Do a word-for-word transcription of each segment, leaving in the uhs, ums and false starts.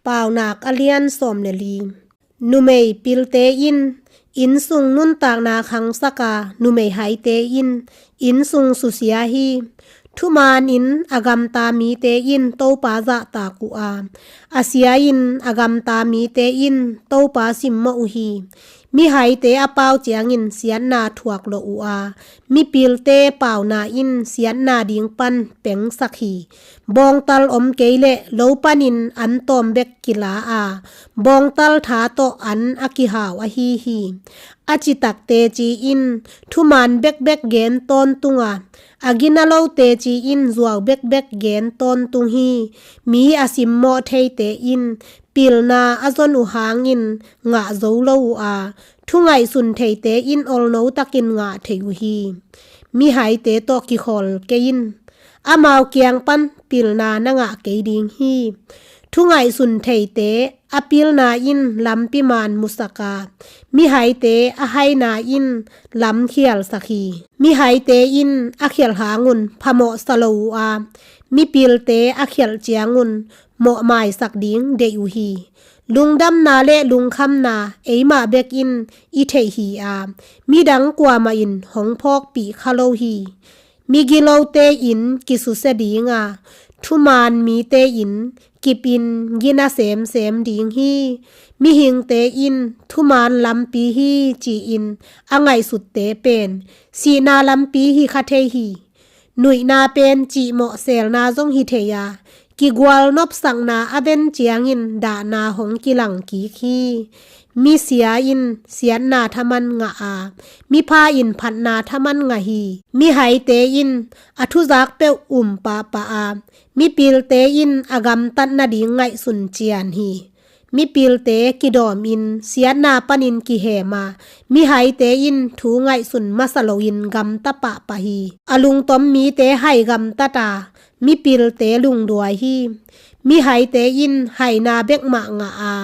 Paunak a lian sawm le li. Numei pilte in innsung nuntakna khangsak a, numei haite in innsung susia hi. Thumanin a gamta mite in Topa zahtak uh a, a sia-in a gamta mite in Topa simmawh uh hi. Mihaite a pau ciangin siatna thuak lo uh a, mipilte pauna in siatna ding pan pengsak hi. Bawngtal om kei leh lo panin an tawm bek kila a, bawngtal tha tawh an a kihau ahi hi. A citak teci in thuman bekbek gen tawntung a, a gina lo teci in zuau bekbek gen tawntung hi. Mi a simmawh theite in pilna a zon uh hangin ngah zo lo uh a, thungaihsun theite in olno takin ngah thei uh hi. Mihaite tawh kikhawl kei in, amau kiang pan pilna na ngah kei ding hi. Thungaihsun theite a pilna in lampi man musak a, mihaite a haina in lam khialsak hi. Mihaite in a khialh hangun phamawh sa lo uh a, mipilte a khialh ciangun mawhmaisak ding deih uh hi. Lungdamna le lungkhamna eimah bek in i theih hi a, midang kuamah in hong phawkpih kha lo hi. Migilote in kisusia ding a, thuman mite in kipin gina semsem ding hi. Mihingte in thuman lampi hi ci-in a ngaihsutte pen sihna lampi hi kha thei hi. Nuihna pen cihmawh selna zong hi thei a, kigual nopsakna a ven ciangin dahna hong kilang kik hi. Misia in siatna thaman ngah a, mipha in phatna thaman ngah hi. Mihaite in a thuzak peuh um pahpah a, mipilte in a gamtat nading ngaihsun cian hi. Mipilte kidawmin siatna panin kihem a, mihaite in thu ngaihsun masa loin gamta pahpah hi. A lungtom mite hai gamtat a, mipilte lungduai hi. Mihaite in haina bek mah ngah a,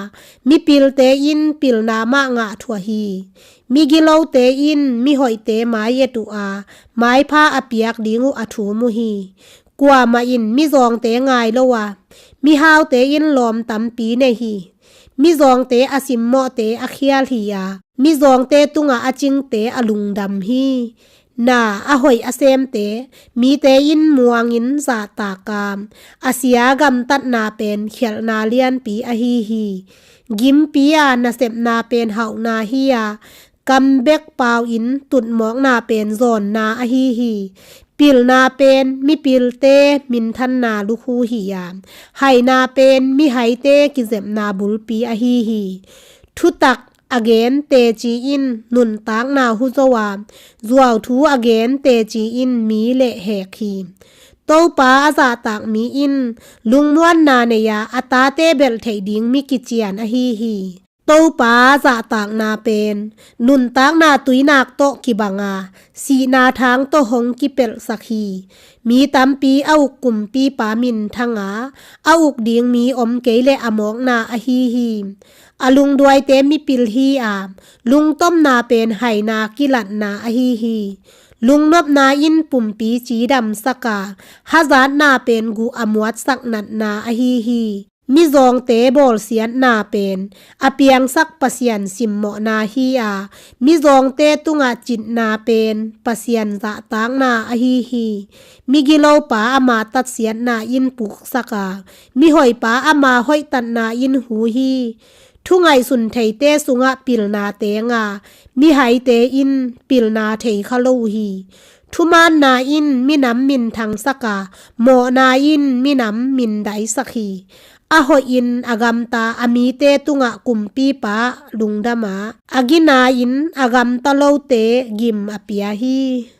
mipilte in pilna mah ngah thuah hi. Migilote in mihoihte mai et uh a, maipha a piak ding uh a thum uh hi. Kuamah in mizawngte ngai lo a, mihaute in lawm tampi nei hi. Mizawngte a simmawhte a khial hi a, mizawngte tungah a cingte a lungdam hi. Na a hoih a semte mite in muangin zahtak a, a sia gamtatna pen khialhna lianpi ahi hi. Gimpi a nasepna pen hauhna hi a, kam bek pau-in tutmawkna pen zawnna ahi hi. Pilna pen mipilte minthanna lukhu hi a, haina pen mihaite kizepna bulpi ahi hi. Thutak a gen teci in nuntakna hu zo a, zuauthu a gen teci in mi lehhek hi. Topa a zahtak mi in lungmuanna nei a, a tate belh theih ding mi kician ahi hi. Topa zahtakna pen nuntakna tuinak tawh kibang a, sihna thang tawh hong kipelhsak hi. Mi tampi a uk kumpipa minthang a, a uk ding mi om kei leh a mawkna ahi hi. A lungduaite mipil hi a, lungtomna pen haina kilatna ahi hi. Lungnopna in pumpi cidamsak a, hazatna pen guh a muatsak natna ahi hi. Mizawngte bawlsiatna pen a piangsak Pasian simmawhna hi a, mizawngte tungah citna pen Pasian zahtakna ahi hi. Migilopa ama tatsiatna in puksak a, mihoihpa ama hoihtatna in hu hi. Thu ngaihsun theite sungah pilna teng a, mihaite in pilna thei kha lo uh hi. Thumaanna in minam minthangsak a, mawhna in minam mindaisak hi. A hoihin a gamta a mite tungah kumpipa lungdam a, a gina-in a gamta lote gim a pia hi.